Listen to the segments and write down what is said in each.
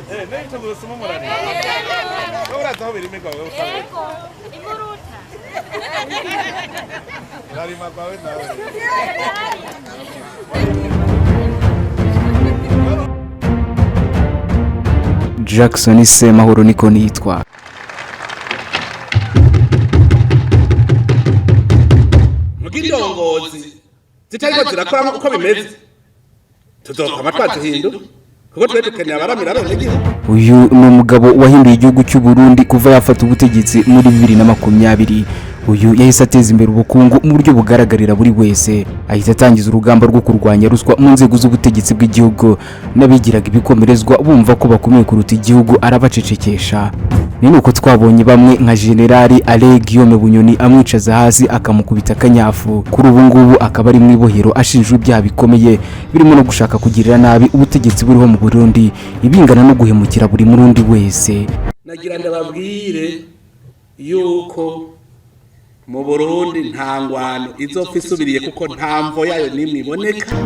N'ibitunguru si murarima? Wowe urazi aho birimirwa wewe usanga? Ego, imuruta. Urarima kwawe nawe? Jackson Semahoro niko nitwa. Muga indongozi zitariko zirakora uko bimeze, tuzokwama twazihindura, kuko twe dukeneye abaramira abenegihugu. Uyu ni umugabo wahinduye igihugu cy'u Burundi kuva yafata ubutegetsi muri 2020. Uyu yahise ateza imbere ubukungu mu buryo bugaragarira buri wese, ahita atangiza urugamba rwo kurwanya ruswa mu nzego z'ubutegetsi bw'igihugu, n'abigiraga ibikomerezwa bumva ko bakomeye kuruta igihugu arabacecekesha. Ni nuko twabonye bamwe nka Generali Alain Guillaume Bunyoni amwicaza hasi akamukubita akanyafu. Kuri ubu ngubu akaba ari mu ibohero ashinjwa ibyaha bikomeye birimo no gushaka kugirira nabi ubutegetsi buriho mu Burundi, ibingana no guhemukira buri Murundi wese. Nagira ndababwire yuko mu Burundi nta ngwano izopfa isubiriye, kuko nta mvo yayo n'imwe iboneka.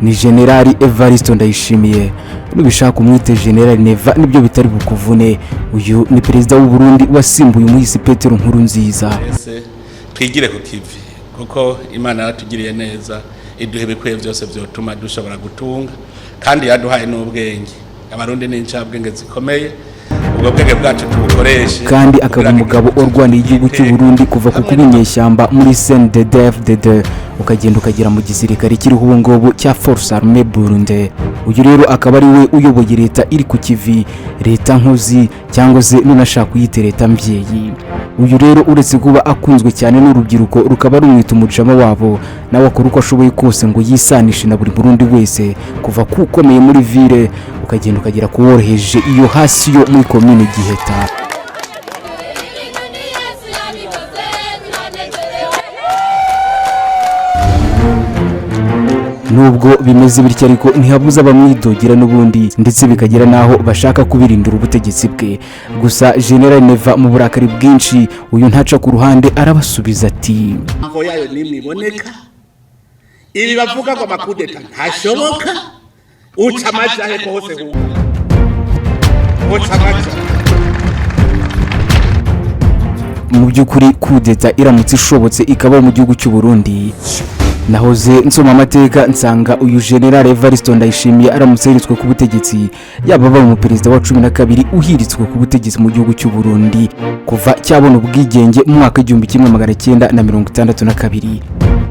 Ni Generali Evaristo Ndayishimiye, nubishaka umwite Generali Neva, nibyo bitari bukuvune. Uyu ni perezida w'u Burundi wasimbuye umuhisi Petero Nkurunziza. Twese twigire ku kivi, kuko Imana yaratugiriye neza, iduha ibikwiye byose byotuma dushobora gutunga, kandi yaduhaye n'ubwenge. Abarundi ni incabwenge zikomeye, ubwo bwenge bwacu tubukoreshe. Kandi akaba umugabo urwaniye igihugu cy'u Burundi kuva ku kuba inyeshyamba muri CNDD-FDD, ukagenda ukagera mu gisirikare kiriho ubu ngubu cya Force Armée Burundi. Uyu rero akaba ari we uyoboye leta iri ku kivi, leta nkozi, cyangwa se nunashaka kuyita leta mbyeyi. Uyu rero uretse kuba akunzwe cyane n'urubyiruko, rukaba rumwita umujama wabo, nawe akora uko ashoboye kose ngo yisanishe na buri Murundi wese, kuva ku ukomeye muri ville ukagenda ukagera ku woroheje iyo hasi yo muri komine Giheta. Inyoni Yesu yabikoze, turanezerewe. Nubwo bimeze bityo ariko, ntihabuze abamwidogera n'ubundi, ndetse bikagera n'aho bashaka kubirindira ubutegetsi bwe. Gusa General Neva mu burakari bwinshi, uyu ntaca ku ruhande, arabasubiza ati: Mvo yayo n'imwe iboneka. Ibi bavuga ngo amakudeta ntashoboka, uca amajahe ko hose huga uca amaja. Mu by'ukuri kudeta iramutse ishobotse ikabaho mu gihugu cy'u Burundi, nahoze nsoma amateka nsanga uyu General Evaristo Ndayishimiye aramutse ahiritswe ku butegetsi, yaba abaye umuperezida wa 12 uhiritswe ku butegetsi mu gihugu cy'u Burundi kuva cyabona ubwigenge mu mwaka w'1962.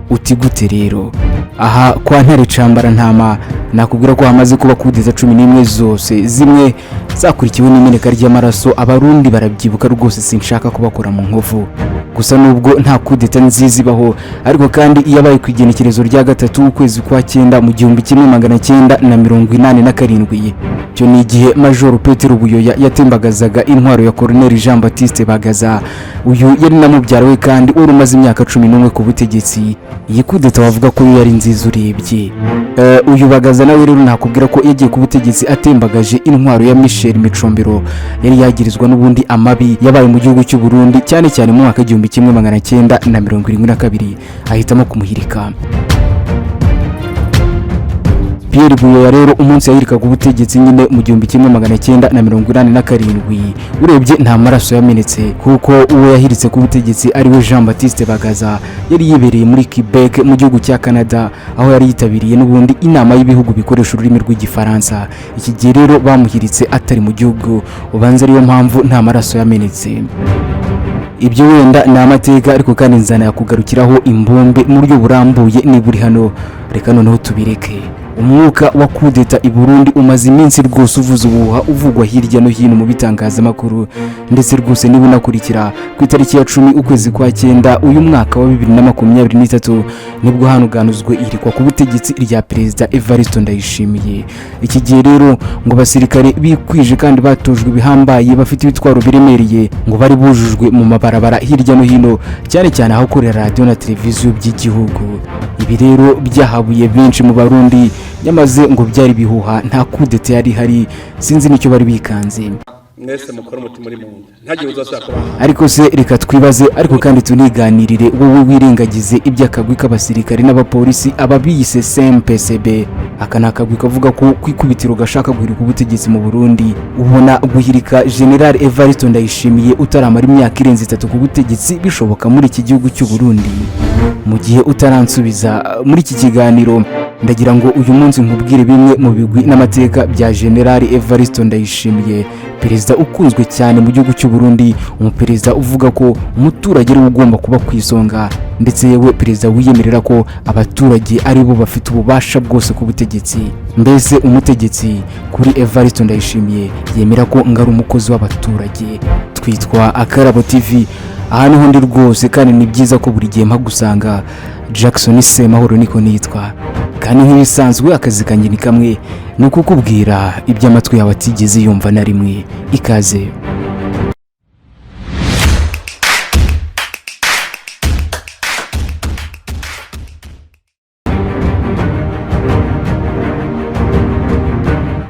Uti gute rero? Aha kwa Ntare Cambara Ntama nakubwira ko hamaze kuba kudeta 11, zose zimwe zakurikiwe n'imeneka ry'amaraso. Abarundi barabyibuka rwose, sinshaka kubakora mu nkovu. Gusa nubwo nta kudeta nziza ibaho, ariko kandi iyo abaye ku igenekerezo rya 3 ukwezi kwa cyenda mu 1987, icyo ni igihe Majoro Petero Buyoya yatembagazaga intwaro ya Colonel Jean Baptiste Bagaza. Uyu yari na mubyara we kandi wari umaze imyaka 11 ku butegetsi. Iyi kudeta wavuga ko yo yari nziza urebye. Uyu Bagaza nawe rero nakubwira ko yagiye ku butegetsi atembagaje intwaro ya Michel Micombero, yari yagirizwa n'ubundi amabi yabaye mu gihugu cy'u Burundi, cyane cyane mu mwaka w'1972, ahitamo kumuhirika. Pierre Buyoya rero umunsi yahirikaga ubutegetsi nyine mu 1987, urebye nta maraso yamenetse, kuko uwo yahiritse ku butegetsi ari we Jean Baptiste Bagaza yari yibereye muri Quebec mu gihugu cya Canada, aho yari yitabiriye n'ubundi inama y'ibihugu bikoresha ururimi rw'Igifaransa. Iki gihe rero bamuhiritse atari mu gihugu, ubanza ariyo mpamvu nta maraso yamenetse. Ibyo wenda ni amateka, ariko kandi nzana yakugarukiraho imbumbe mu buryo burambuye niba uri hano. Reka noneho tubireke. Umwuka wa kudeta i Burundi umaze iminsi rwose uvuza ubuhuha, uvugwa hirya no hino mu bitangazamakuru, ndetse rwose niba unakurikira, ku itariki ya 10 ukwezi kwa cyenda uyu mwaka wa 2023, nibwo hanuganuzwe ihirikwa ku butegetsi rya Perezida Evaristo Ndayishimiye. Iki gihe rero ngo abasirikare bikwije kandi batojwe bihambaye, bafite ibitwaro biremereye, ngo bari bujujwe mu mabarabara hirya no hino, cyane cyane ahakorera radiyo na televiziyo by'igihugu. Ibi rero byahabuye benshi mu Barundi, nyamaze ngo byari bihuha, nta kudeta yari ihari. Sinzi n'icyo bari bikanze. Mwese mukora umutima uri mu nda, ntagire uzosubira kubaha. Ariko se reka twibaze, ariko kandi tuniganirire, wowe wirengagize iby'akagwi k'abasirikare n'abapolisi aba biyise CMPCB. Aka ni akagwi kavuga ko ku ikubitiro gashaka guhirika ubutegetsi mu Burundi. Ubona guhirika General Evariste Ndayishimiye utaramara imyaka irenze 3 ku butegetsi bishoboka muri iki gihugu cy'u Burundi? Mu gihe utaransubiza muri iki kiganiro, ndagira ngo uyu munsi nkubwire bimwe mu bigwi n'amateka bya General Evariste Ndayishimiye, perezida ukunzwe cyane mu gihugu cy'u Burundi, umuperezida uvuga ko umuturage ariwe ugomba kuba ku isonga, ndetse yewe perezida wiyemerera ko abaturage ari bo bafite ububasha bwose ku butegetsi. Mbese umutegetsi kuri Evariste Ndayishimiye yemera ko ngo ari umukozi w'abaturage. Twitwa Akarabo TV, aha niho ndi rwose, kandi ni byiza ko buri gihe mpagusanga. Jackson Semahoro niko nitwa, kandi nk'ibisanzwe akazi kanjye ni kamwe, ni ukukubwira ibyo amatwi yawe atigeze yumva na rimwe. Ikaze.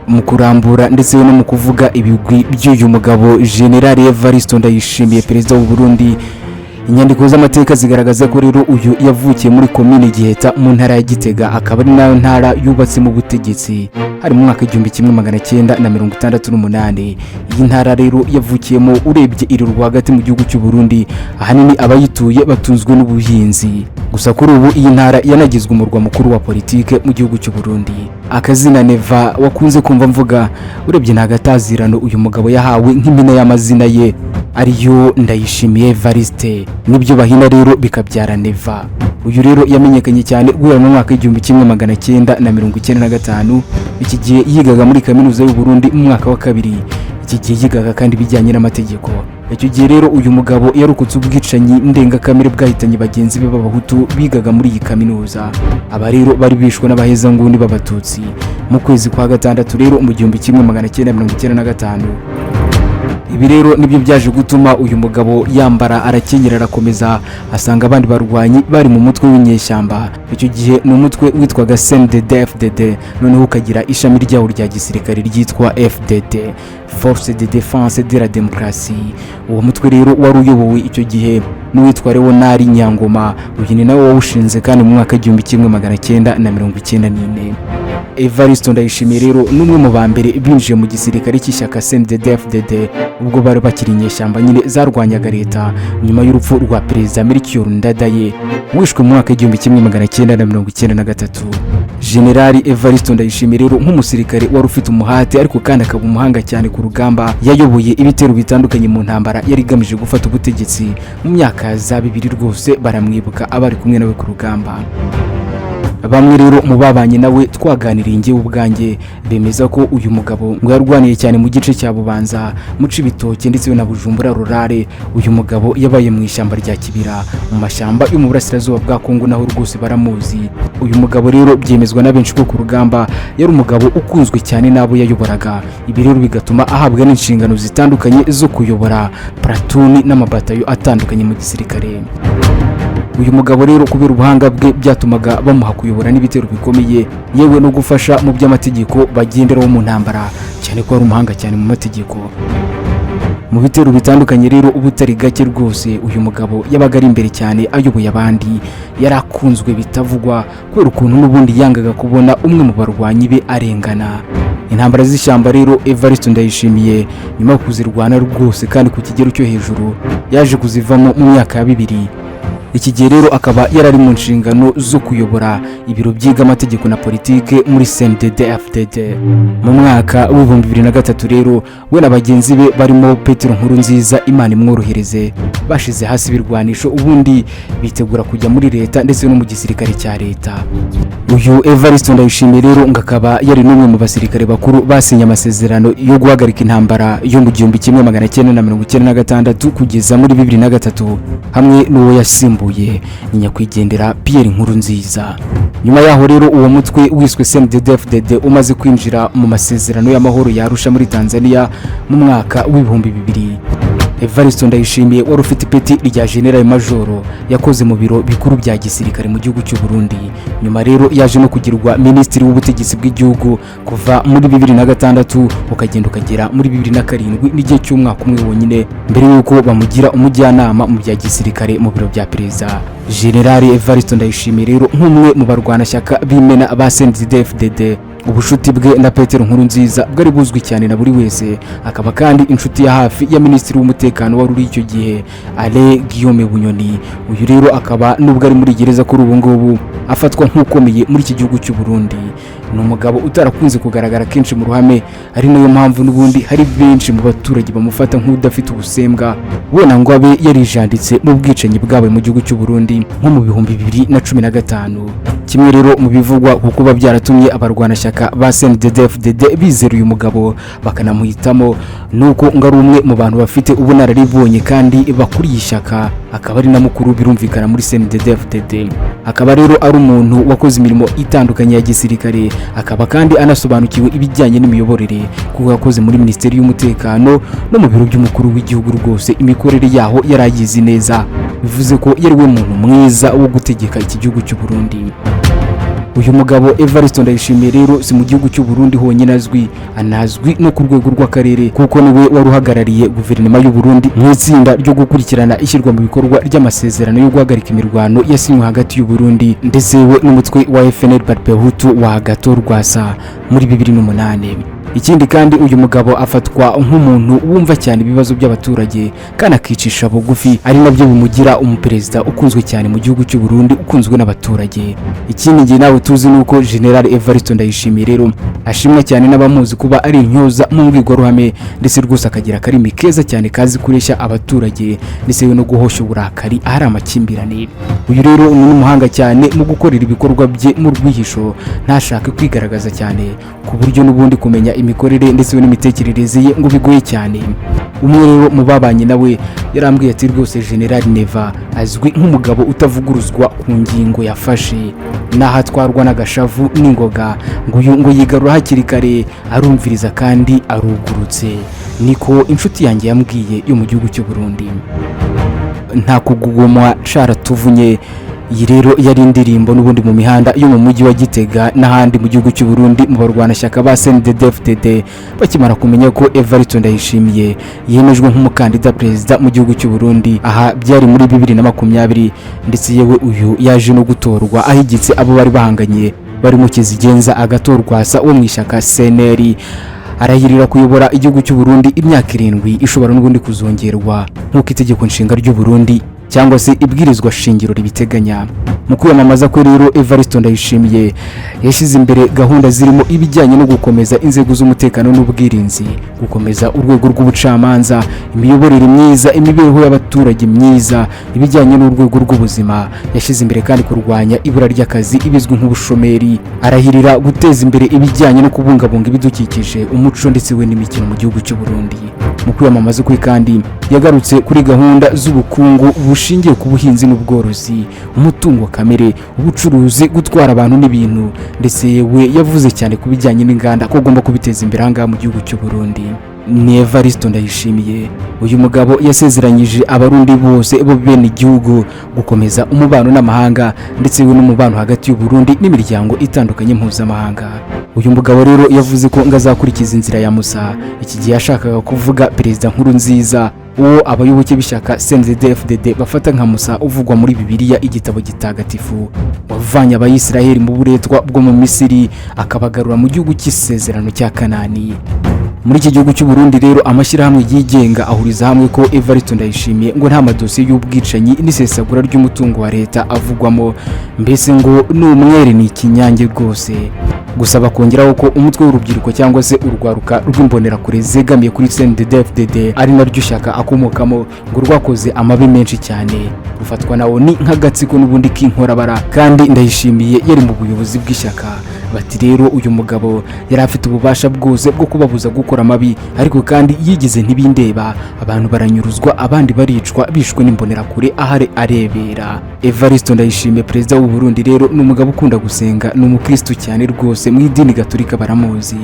Mu kurambura ndetse no mu kuvuga ibigwi by'uyu mugabo General Evariste Ndayishimiye, perezida w'u Burundi, inyandiko z'amateka zigaragaza ko rero uyu yavukiye muri komine Giheta mu ntara ya Gitega, akaba ari nayo ntara yubatse mu butegetsi, hari mu mwaka 1968. Iyi ntara rero yavukiyemo urebye iri rwagati mu gihugu cy'u Burundi, ahanini abayituye batunzwe n'ubuhinzi. Gusa kuri ubu iyi ntara yanagizwe umurwa mukuru wa politike mu gihugu cy'u Burundi. Akazina Neva wakunze kumva mvuga, urebye ni agatazirano uyu mugabo yahawe nk'impine y'amazina ye ariyo Ndayishimiye Evariste, nibyo bahina rero bikabyara Neva. Uyu rero yamenyekanye cyane guhera mu mwaka w'1995. Iki gihe yigaga muri kaminuza y'u Burundi mu mwaka wa kabiri. Iki gihe yigaga kandi ibijyanye n'amategeko. Icyo gihe rero uyu mugabo yarokotse ubwicanyi ndengakamere bwahitanye bagenzi be b'abahutu bigaga muri iyi kaminuza. Aba rero bari bishwe n'abahezanguni b'abatutsi mu kwezi kwa gatandatu rero mu 1995. Ibi rero nibyo byaje gutuma uyu mugabo yambara arakenyera, arakomeza asanga abandi barwanyi bari mu mutwe w'inyeshyamba. Icyo gihe ni umutwe witwaga CNDD-FDD, noneho ukagira ishami ryawo rya gisirikare ryitwa FDD, Force de Défense de la Démocratie. Uwo mutwe rero wari uyobowe icyo gihe n'uwitwa Leonard Nyangoma. Uyu ni nawe wawushinze kandi mu mwaka 1994. Evariste Ndayishimiye rero ni umwe mu ba mbere binjiye mu gisirikare cy'ishyaka CNDD-FDD ubwo bari bakiri inyeshyamba nyine zarwanyaga leta nyuma y'urupfu rwa perezida Melchior Ndadaye wishwe mu mwaka 1993. General Evariste Ndayishimiye rero nk'umusirikare wari ufite umuhate ariko kandi akaba umuhanga cyane ku rugamba, yayoboye ibitero bitandukanye mu ntambara yari igamije gufata ubutegetsi mu myaka za 2000. Rwose baramwibuka abari kumwe nawe ku rugamba. Bamwe rero mu babanye nawe twaganiriye njyewe ubwanjye bemeza ko uyu mugabo ngo yarwaniye cyane mu gice cya Bubanza, mu Cibitoke ndetse na Bujumbura rurare. Uyu mugabo yabaye mu ishyamba rya Kibira, mu mashyamba yo mu burasirazuba bwa Kongo, naho rwose baramuzi. Uyu mugabo rero byemezwa na benshi ko ku rugamba yari umugabo ukunzwe cyane n'abo yayoboraga. Ibi rero bigatuma ahabwa n'inshingano zitandukanye zo kuyobora platoon n'amabatayo atandukanye mu gisirikare. Uyu mugabo rero kubera ubuhanga bwe byatumaga bamuha kuyobora n'ibitero bikomeye, yewe no gufasha mu by'amategeko bagenderaho mu ntambara, cyane ko ari umuhanga cyane mu mategeko. Mu bitero bitandukanye rero ubutari gake rwose uyu mugabo yabaga ari imbere cyane ayoboye abandi. Yari akunzwe bitavugwa kubera ukuntu n'ubundi yangaga kubona umwe mu barwanyi be arengana. Intambara z'ishyamba rero Evariste Ndayishimiye nyuma yo kuzirwana rwose kandi ku kigero cyo hejuru, yaje kuzivamo mu myaka ya 2000. Iki gihe rero akaba yari ari mu nshingano zo kuyobora ibiro byiga amategeko na politike muri CNDD-FDD. Mu mwaka w'2003 rero we na bagenzi be barimo Petero Nkurunziza, Imana imworohereze, bashize hasi ibirwanisho ubundi bitegura kujya muri leta ndetse no mu gisirikare cya leta. Uyu Evariste Ndayishimiye rero ngo akaba yari n'umwe mu basirikare bakuru basinye amasezerano yo guhagarika intambara yo mu 1996 kugeza muri 2003, hamwe n'uwo yasimbuye ni nyakwigendera Pierre Nkurunziza. Nyuma yaho rero uwo mutwe wiswe CNDD-FDD umaze kwinjira mu masezerano y'amahoro yarusha muri Tanzania mu mwaka w'2000, Evariste Ndayishimiye wari ufite ipeti rya General Majoro, yakoze mu biro bikuru bya gisirikare mu gihugu cy'u Burundi. Nyuma rero yaje no kugirwa Minisitiri w'Ubutegetsi bw'Igihugu kuva muri 2006 ukagenda ukagera muri 2007, n'igihe cy'umwaka umwe wonyine mbere y'uko bamugira umujyanama mu bya gisirikare mu biro bya perezida. General Evariste Ndayishimiye rero, nk'umwe mu barwanashyaka b'imena ba CNDD-FDD, ubushuti bwe na Petero Nkurunziza bwari buzwi cyane na buri wese. Akaba kandi inshuti ya hafi ya Minisitiri w'Umutekano wari uri icyo gihe, Alain Guillaume Bunyoni. Uyu rero akaba, nubwo ari muri gereza kuri ubu ngubu, afatwa nk'ukomeye muri iki gihugu cy'u Burundi. Ni umugabo utarakunze kugaragara kenshi mu ruhame, ari nayo mpamvu n'ubundi hari benshi mu baturage bamufata nk'udafite ubusembwa, wenda ngo abe yarijanditse mu bwicanyi bwabaye mu gihugu cy'u Burundi nko mu 2015. Kimwe rero mu bivugwa ku kuba byaratumye abarwanashyaka ba CNDD-FDD bizera uyu mugabo bakanamuhitamo, ni uko ngo ari umwe mu bantu bafite ubunararibonye kandi bakuriye ishyaka, akaba ari na mukuru birumvikana muri CNDD-FDD. Akaba rero ari umuntu wakoze imirimo itandukanye ya gisirikare, akaba kandi anasobanukiwe ibijyanye n'imiyoborere, kuko yakoze muri Minisiteri y'Umutekano no mu biro by'umukuru w'igihugu. Rwose imikorere yaho yari ayizi neza, bivuze ko yari we muntu mwiza wo gutegeka iki gihugu cy'u Burundi. Uyu mugabo Evariste Ndayishimiye rero si mu gihugu cy'u Burundi honyine azwi, anazwi no ku rwego rw'akarere, kuko niwe wari uhagarariye guverinoma y'u Burundi mu itsinda ryo gukurikirana ishyirwa mu bikorwa ry'amasezerano yo guhagarika imirwano yasinywe hagati y'u Burundi ndetse we n'umutwe wa FNL Parmehutu wa Agathon Rwasa muri 2008. Ikindi kandi, uyu mugabo afatwa nk'umuntu wumva cyane ibibazo by'abaturage kandi akicisha bugufi, ari nabyo bimugira umuperezida ukunzwe cyane mu gihugu cy'u Burundi, ukunzwe n'abaturage. Ikindi ngiye nawe tuzi ni uko General Evariste Ndayishimiye rero ashimwa cyane n'abamuzi kuba ari intyoza mu mbwirwaruhame, ndetse rwose akagira akarimi keza cyane kazi kureshya abaturage ndetse no guhosha uburakari ahari amakimbirane. Uyu rero ni n'umuhanga cyane mu gukorera ibikorwa bye mu rwihisho, ntashake kwigaragaza cyane, ku buryo n'ubundi kumenya imikorere ndetse n'imitekerereze ye ngo bigoye cyane. Umwe rero mu babanye nawe yarambwiye ati: "Rwose General Neva azwi nk'umugabo utavuguruzwa ku ngingo yafashe, n'aho atwarwa n'agashavu n'ingoga, ngo uyu ngo yigarura hakiri kare, arumviriza kandi arugurutse." Niko inshuti yanjye yambwiye yo mu gihugu cy'u Burundi. Nta kugugumwa caratuvunye. Iyi rero yari indirimbo n'ubundi mu mihanda yo mu mujyi wa Gitega n'ahandi mu gihugu cy'u Burundi, mu barwanashyaka ba CNDD-FDD bakimara kumenya ko Evariste Ndayishimiye yemejwe nk'umukandida perezida mu gihugu cy'u Burundi. Aha byari muri 2020, ndetse yewe uyu yaje no gutorwa ahigitse abo bari bahanganye barimo Kizigenza Agathon Rwasa wo mu ishyaka CNL. Arahirira kuyobora igihugu cy'u Burundi imyaka 7, ishobora n'ubundi kuzongerwa nk'uko itegeko nshinga ry'u Burundi cyangwa se ibwirizwa shingiro ribiteganya. Mu kwiyamamaza kwe rero, Evariste Ndayishimiye yashyize imbere gahunda zirimo ibijyanye no gukomeza inzego z'umutekano n'ubwirinzi, gukomeza urwego rw'ubucamanza, imiyoborere myiza, imibereho y'abaturage myiza, ibijyanye n'urwego rw'ubuzima. Yashyize imbere kandi kurwanya ibura ry'akazi, ibizwi nk'ubushomeri. Arahirira guteza imbere ibijyanye no kubungabunga ibidukikije, umuco ndetse we n'imikino mu gihugu cy'u Burundi. Mu kwiyamamaza kwe kandi yagarutse kuri gahunda z'ubukungu bushingiye ku buhinzi n'ubworozi, umutungo kamere, ubucuruzi, gutwara abantu n'ibintu, ndetse we yavuze cyane ku bijyanye n'inganda, ko agomba kubiteza imbere ahangaha mu gihugu cy'u Burundi. Ni Evariste Ndayishimiye. Uyu mugabo yasezeranyije Abarundi bose bo bene igihugu gukomeza umubano n'amahanga, ndetse we n'umubano hagati y'u Burundi n'imiryango itandukanye mpuzamahanga. Uyu mugabo rero yavuze ko ngo azakurikiza inzira ya Musa. Iki gihe yashakaga kuvuga Perezida Nkurunziza, uwo abayoboke b'ishyaka CNDD-FDD bafata nka Musa uvugwa muri Bibiliya, igitabo gitagatifu, wavanye Abayisiraheli mu buretwa bwo mu Misiri akabagarura mu gihugu cy'isezerano cya Kanani. Muri iki gihugu cy'u Burundi rero, amashyirahamwe yigenga ahuriza hamwe ko Evariste Ndayishimiye ngo nta madosiye y'ubwicanyi n'isesagura ry'umutungo wa leta avugwamo, mbese ngo ni umwere, ni ikinyange rwose. Gusa bakongeraho ko umutwe w'urubyiruko cyangwa se urwaruka rw'imbonerakure zegamiye kuri CNDD-FDD, ari naryo shyaka akomokamo, ngo rwakoze amabi menshi cyane, rufatwa nawo ni nk'agatsiko n'ubundi k'inkorabara, kandi Ndayishimiye yari mu buyobozi bw'ishyaka. Bati rero uyu mugabo yari afite ububasha bwose bwo kubabuza gukora amabi, ariko kandi yigize ntibindeba, abantu baranyuruzwa, abandi baricwa, bishwe n'imbonerakure ahari arebera. Evariste Ndayishimiye, perezida w'u Burundi rero, ni umugabo ukunda gusenga, ni umukristo cyane rwose, mu idini gatolika baramuzi.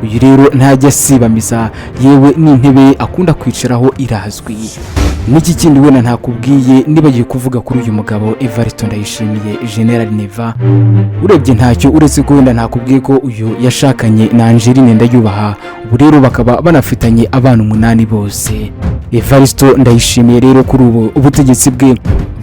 Uyu rero ntajya asiba misa, yewe n'intebe akunda kwicaraho irazwi. N'iki kindi wenda ntakubwiye nibagiwe kuvuga kuri uyu mugabo Evariste Ndayishimiye, General Neva? Urebye ntacyo, uretse ko wenda ntakubwiye ko uyu yashakanye na Angeline Ndayubaha, ubu rero bakaba banafitanye abana 8 bose. Evariste Ndayishimiye rero kuri ubu ubutegetsi bwe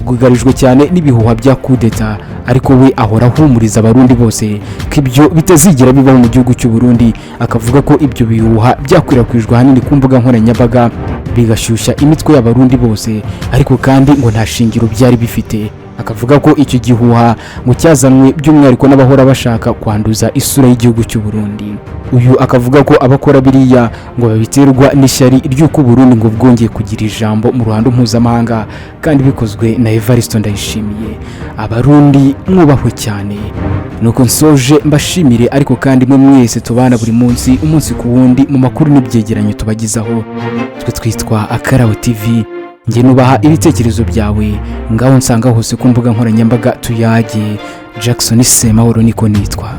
bwugarijwe cyane n'ibihuha bya kudeta, ariko we ahora ahumuriza Abarundi bose ko ibyo bitazigera bibaho mu gihugu cy'u Burundi, akavuga ko ibyo bihuha byakwirakwijwe ahanini ku mbuga nkoranyambaga bigashyushya imitwe y'Abarundi bose, ariko kandi ngo nta shingiro byari bifite. Akavuga ko icyo gihuha ngo cyazanwe by'umwihariko n'abahora bashaka kwanduza isura y'igihugu cy'u Burundi. Uyu akavuga ko abakora biriya ngo babiterwa n'ishyari ry'uko Burundi ngo bwongeye kugira ijambo mu ruhando mpuzamahanga, kandi bikozwe na Evariste Ndayishimiye. Abarundi mwubahwe cyane. Nuko nsoje mbashimire, ariko kandi mwe mwese tubana buri munsi, umunsi ku wundi, mu makuru n'ibyegeranyo tubagezaho. Twe twitwa Akarabo TV. Njye nubaha ibitekerezo byawe, ngaho nsanga hose ku mbuga nkoranyambaga tuyage. Jackson Semahoro niko nitwa.